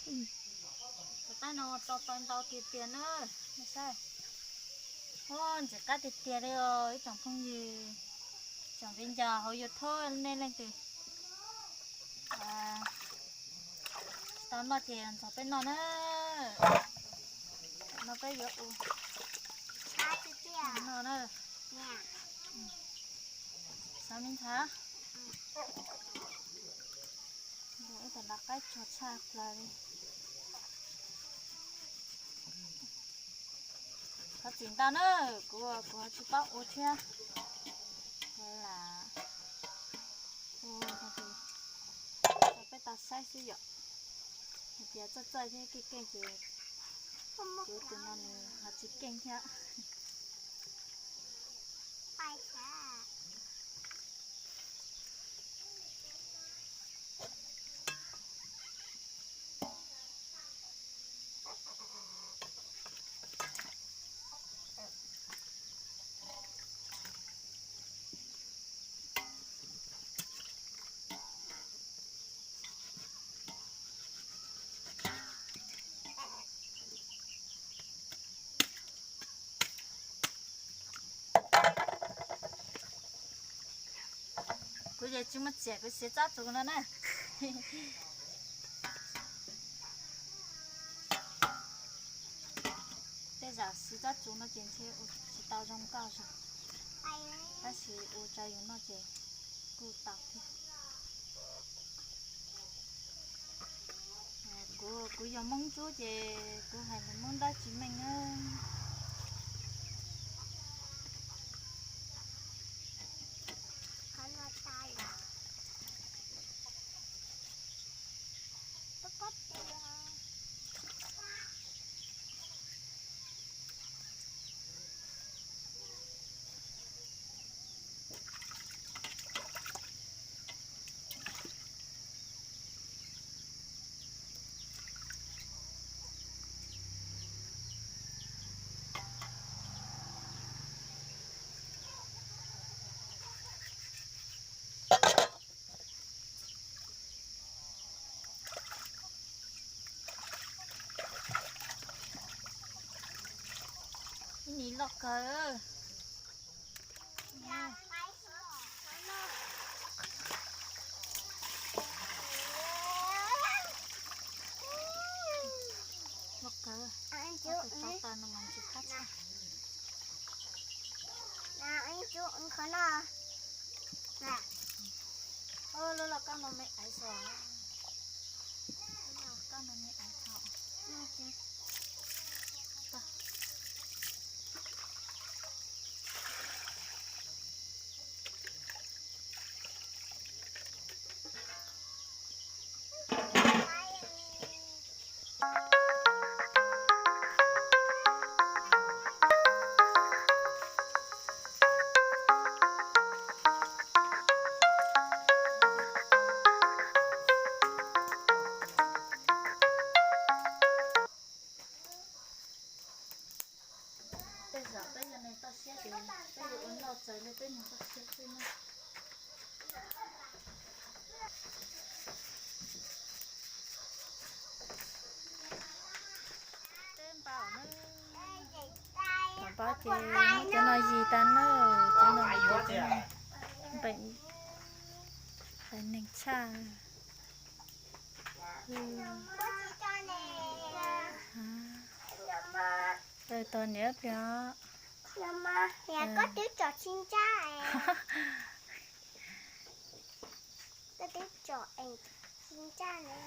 Tus qaib no tau tau ntau tiag tiag na, nej saib. Ua ntxim qab tiag tiag li os ib tsoom phooj ywg, tsoom viv ncaus hauv YouTube nej leej twg tsis tau noj ces nrog peb noj na. No peb yuav ua no na. Xav me nthav. Ib tug laj qaib tsuag tshaj plaws li. Thov txim ntau na, kuv kuv ho tsis paub ua thiab. Kuv lam ua rau peb tau saib xwb yom. Hais tias txawj txawj thiab keej keej ces kuv tus no nws ho tsis keej thiab. Kuv ces tsis muaj tsiaj, kuv siv tsob txuas no na. Tej zaum siv tsob txuas no ces ntshe ua tsis tau zoo nkauj zog, tab sis ua rau yus noj ces kuj tau thiab. Kuv kuv yog Hmoob Ntsuab ces kuv hais lus Hmoob Dawb tsis meej na. Ib nim loj kawg. Loj kawg. Tus tau taw no mas ntxim qab tshaj. Lub loj koj no me aiv xwb. Lub loj koj no me aiv thaum. Tej zaum peb yog neeg toj siab ces peb yuav ua noj txawv li peb neeg toj siab xwb na. Peb npau, npau ces muab cov no yig tag na, cov no yig, cov no npeem, hais neeg tshaj. Tos niam plig os. Koj twb tsom tsis ncaj. Koj twb tsom es tsis ncaj ne.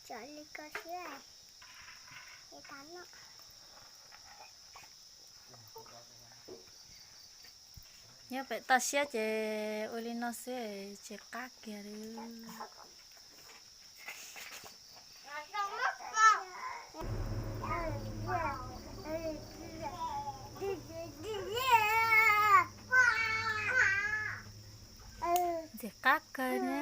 Tsom li koj siab. Nyob pem toj siab ces ua li no xwb tsis qab kiag li. Ntxim qab kawg na.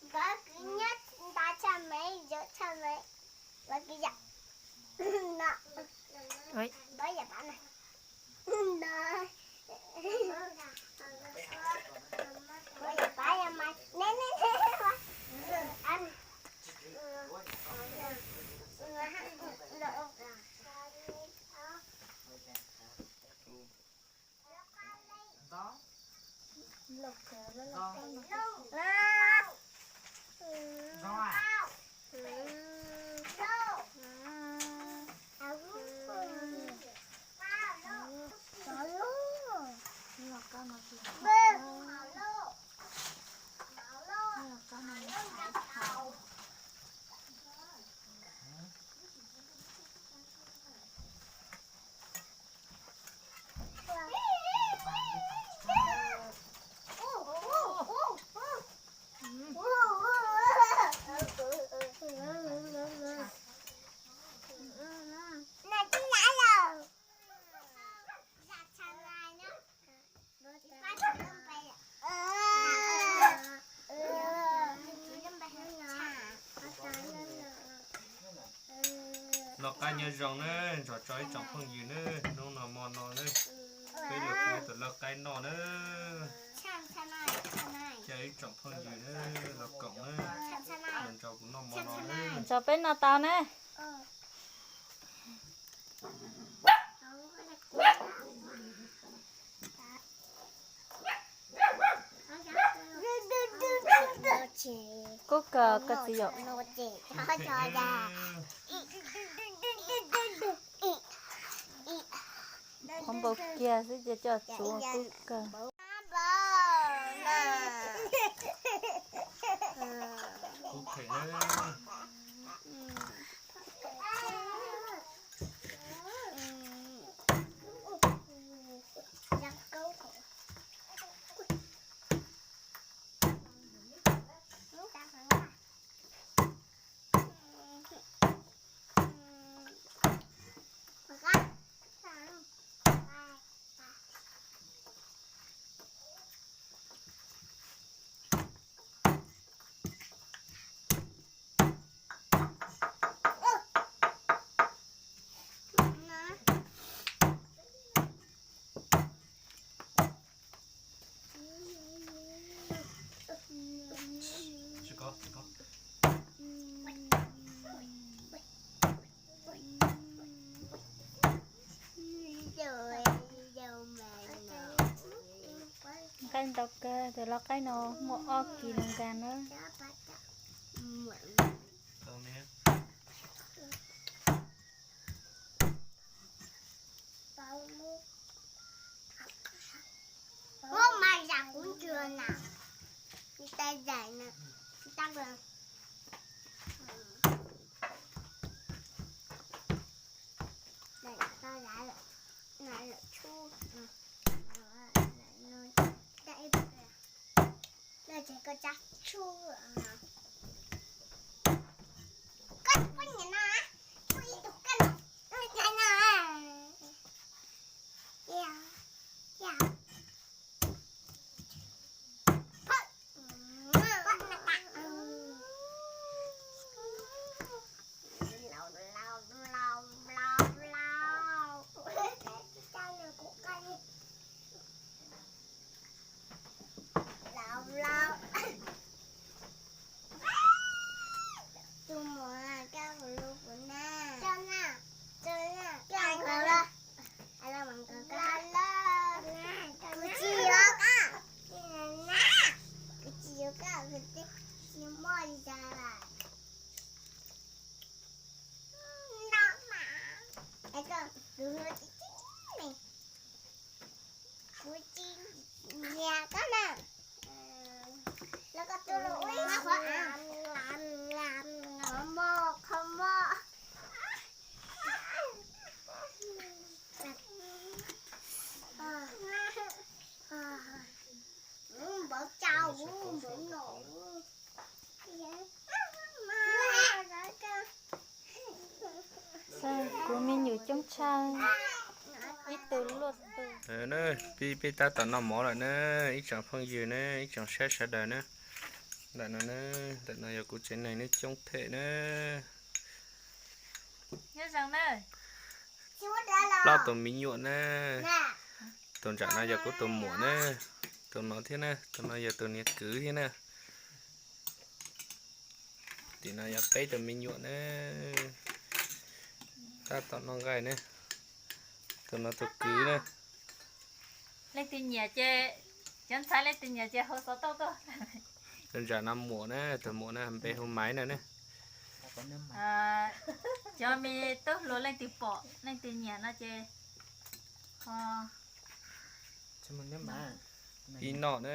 Nkawd kwv nyiab nta tshaj me, yawm tshaj me, nkawd kwv yam no, nkawd yam pab na, no, Loj qaib nyob zoo nawb, nrog rau ib tsoom phooj ywg nawb, hnub no mo no nawb, peb los ua tus loj qaib noj nawb. Coj ib tsoom phooj ywg nawb los koom nawb, los nrog kuv noj mo no nawb. Nrog peb noj tau nawb. Kub kawg koj txiv yom. Qhov npau kiag xwb ces coj tsuav kub kawg. Kub phem na. Nqaij ntau kawg, tus loj qaib no muaj ob kis nus nkas na. Ua mas zam kuv ntswg na, tais zam na, tab lawm, lawm tshub, lawm tshub, koj poj niam no, ib tug koj no, Tus muam, koj hlub kuv na. Koj hlub kuv na. Kuv tsis yuav koj. Kuv tsis yuav koj, kuv tsis muaj li cas lawm. Ntau mas. Es koj tus hlub tib tib ne. Kuv tsis nyiam koj na. Los koj tus hlub ua qhov av, qhov mos, qhov mos. Npawv tsau, npawv nom. Kuv me nyuam coob tshaj, ib tug luaj tus. Peb, peb tab tom noj mov lawm na, ib tsoom phooj ywg na, ib tsoom saib sawv daws na. Ntawm no na, ntawm no yog kuv tsev neeg neb coob them na. Plaub tus me nyuam na. Tus nram no yog kuv tus muam na, tus no thiab na, tus no yog tus niag kwv thiab na. Tim no yog peb tus me nyuam na, tab tom noj nqaij na. Tus no tus kwv na. Leej twg nyiam ces, cov ntxhais leej twg nyiam ces hau xov tooj tuaj. Tus nram no muam na, tus muam na npe hu Maiv na na. Cov me tub hluas leej twg pom leej twg nyiam no ces ho pib noj na.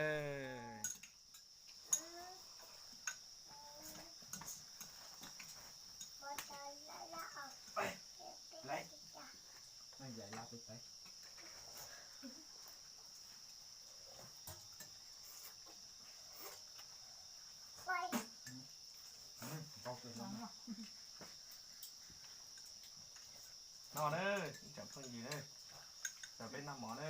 Noj na, ib tsoom phooj ywg na, peb noj mov na.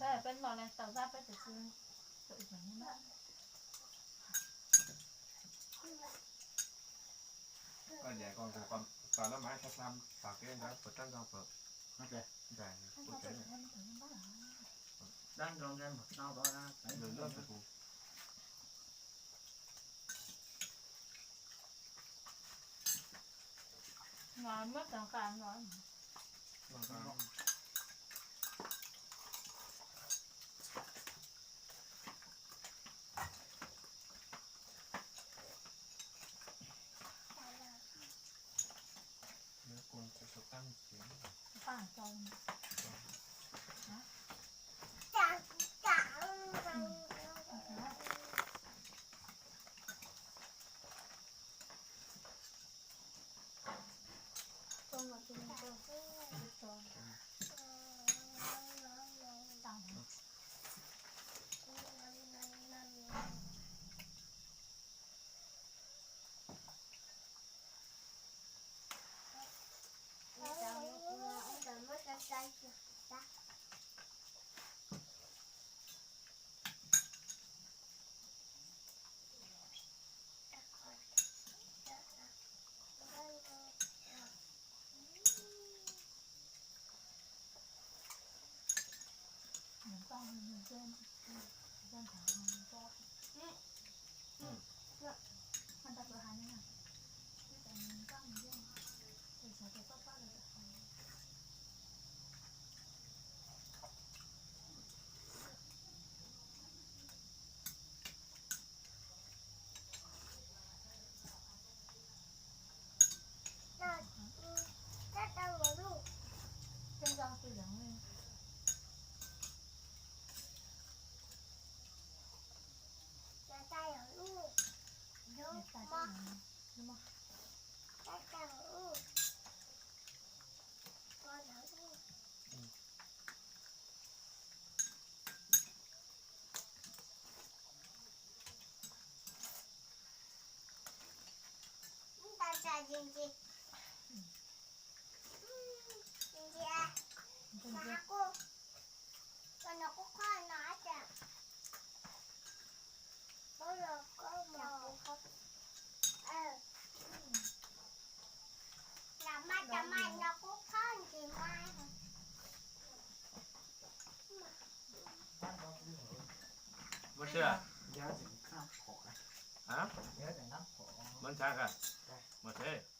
Peb peb los ne tau zab peb tus xwb. Koj ncaim koj, koj los mas tau tau tau kev ntawd puas dab ntog puas? Dab ntog ntshe mus tau tod na. Muab tau nqa no. Muab tsis? Muab tsis?